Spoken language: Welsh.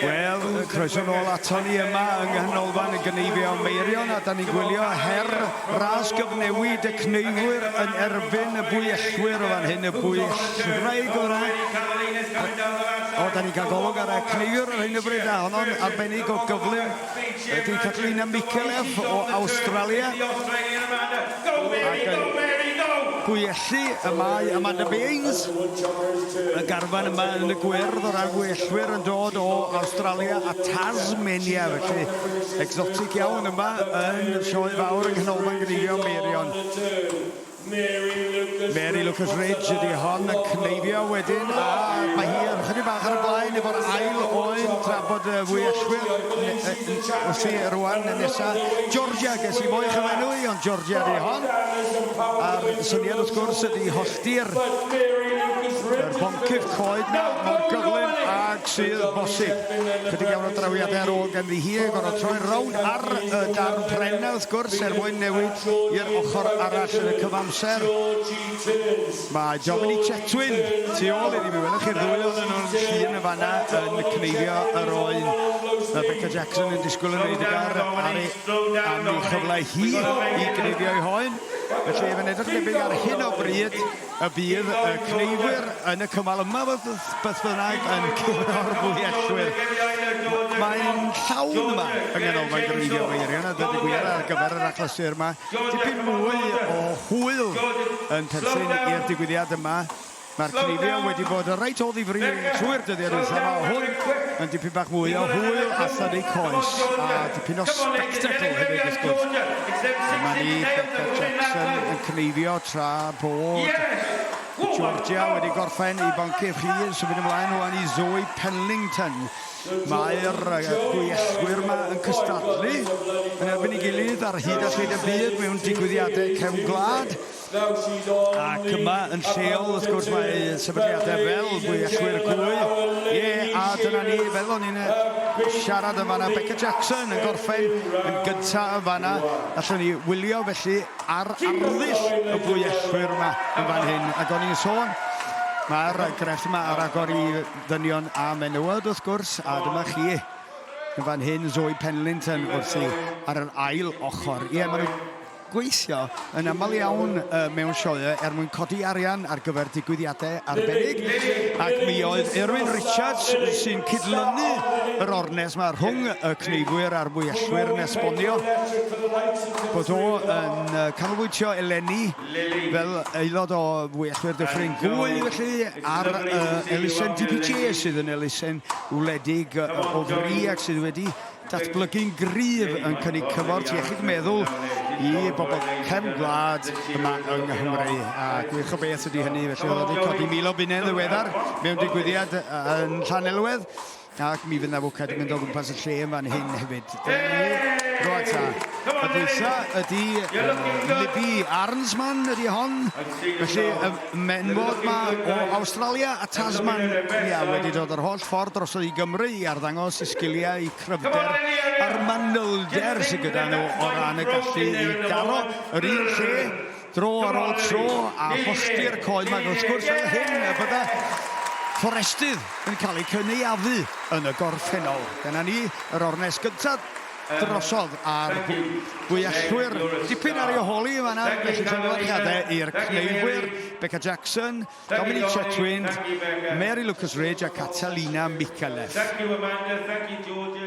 Wel, croeso nôl ato ni yma yng Nghanolfan y Gneifio Meirion a da ni'n gwylio her ras gyfnewid y cneifwyr yn erbyn y bwyellwyr o fan hyn, y bwyellwraig o ran. O, da ni'n cael golwg ar y cneifiwr ar hyn o bryd a honno'n arbennig o gyflym ydy Catalina Micallef o Awstralia. Ac yn bwyellu y mae Amanda Baines, y garfan yma yn y gwyrdd o ran bwyellwyr yn dod o Awstralia a Tasmania, felly egsotig iawn yma yn sioe fawr yng Nghanolfan Gneifio Meirion. Mary Lucas Ridge ydy hon yn cneifio wedyn a mae hi yn chydig bach ar y blaen efo'r ail oen tra bod y fwyellwyr wrthi rwan yn nesa. Georgia, ges i mo'i chyfenw i, ond Georgia ydy hon. A'r syniad wrth gwrs ydy hollti'r yr boncyff coed na mor gyflym ag sydd bosib. Chydig iawn o drawiadau ar ôl ganddi hi, gorfod troi rownd ar y darn pren na wrth gwrs er mwyn newid i'r ochr arall yn y cyfamser. Mae Dominic Chetwynd tu ôl iddi, mi welwch chi'r ddwy ohonyn nhw'n llun yn fanna yn cneifio yr oen. Mae Becca Jackson yn disgwyl yn eiddgar ar ei, am ei chyfle hi i gneifio ei hoen. Felly mae'n edrych yn debyg ar hyn o bryd y bydd y cneifwyr yn y cymal yma beth bynnag yn curo'r fwyellwyr. Mae'n llawn yma yng Nghanolfan Gneifio Meirion a dweud y gwir ar gyfer yr achlysur yma. Dipyn mwy o hwyl yn perthyn i'r digwyddiad yma. Mae'r cneifio wedi bod reit o ddifri trwy'r dyddiau dwytha. Mae hwn yn dipyn bach mwy o hwyl a thynnu coes a dipyn o spectacle hefyd wrth gwrs. Dyma ni Becca Jackson yn cneifio tra bod Georgia wedi gorffen i boncyff hi yn symud ymlaen rwan i Zoe Penlington. Mae'r gwyellwyr yma yn cystadlu yn erbyn ei gilydd ar hyd a lled y byd mewn digwyddiadau cefn gwlad. Ac yma yn lleol, wrth gwrs, mae sefydliadau fel Gwyellwyr Gwy. Ie, a dyna ni, fel o'n i'n siarad yn fanna, Becca Jackson yn gorffen yn gyntaf yn fanna. Allwn ni wylio felly ar arddull y bwyellwyr yma yn fan hyn. Ac o'n i'n sôn, mae'r grefft yma ar agor i ddynion a menywod wrth gwrs, a dyma chi yn fan hyn Zoe Penlington wrthi ar yr ail ochr. Ie, maen nhw'n gweithio yn aml iawn mewn sioeau er mwyn codi arian ar gyfer digwyddiadau arbennig, ac mi oedd Erwin Richards sy'n cydlynu yr ornes yma rhwng y cneifwyr a'r mwyellwyr yn esbonio bod o yn canolbwyntio eleni fel aelod o Fwyellwyr Dyffryn Gwy, felly, ar elusen DPJ, sydd yn elusen wledig o fri ac sydd wedi datblygu'n gryf yn cynnig cymorth iechyd meddwl i bobl cefn gwlad yma yng Nghymru. A gwych o beth ydy hynny, felly oedd wedi codi 1,000 o bunnau yn ddiweddar mewn digwyddiad yn Llanelwedd. Ac mi fydd 'na fwced yn mynd o gwmpas y lle yn fan hyn hefyd. Dyna ni. Rwan ta. Y dwytha ydy Libby Arnsman ydy hon. Felly y menwod ma o Awstralia a Tasmania wedi dod yr holl ffordd drosodd i Gymru i arddangos y sgiliau, y cryfder a'r manylder sydd gyda nhw o ran y gallu i daro yr un lle Dro ar ôl tro a hollti'r coed 'ma. Wrth gwrs fel hyn y bydde fforestydd yn cael eu cynaeafu yn y gorffennol. Dyna ni, yr ornest gyntaf drosodd a'r bwyellwyr dipyn ar ei hôl hi yn fan'na, felly llongyfarchiadau i'r cneifwyr, Becca Jackson, Dominique Chetwynd, Mary Lucas Ridge a Catalina Micallef. Thank you Amanda, thank you Georgia.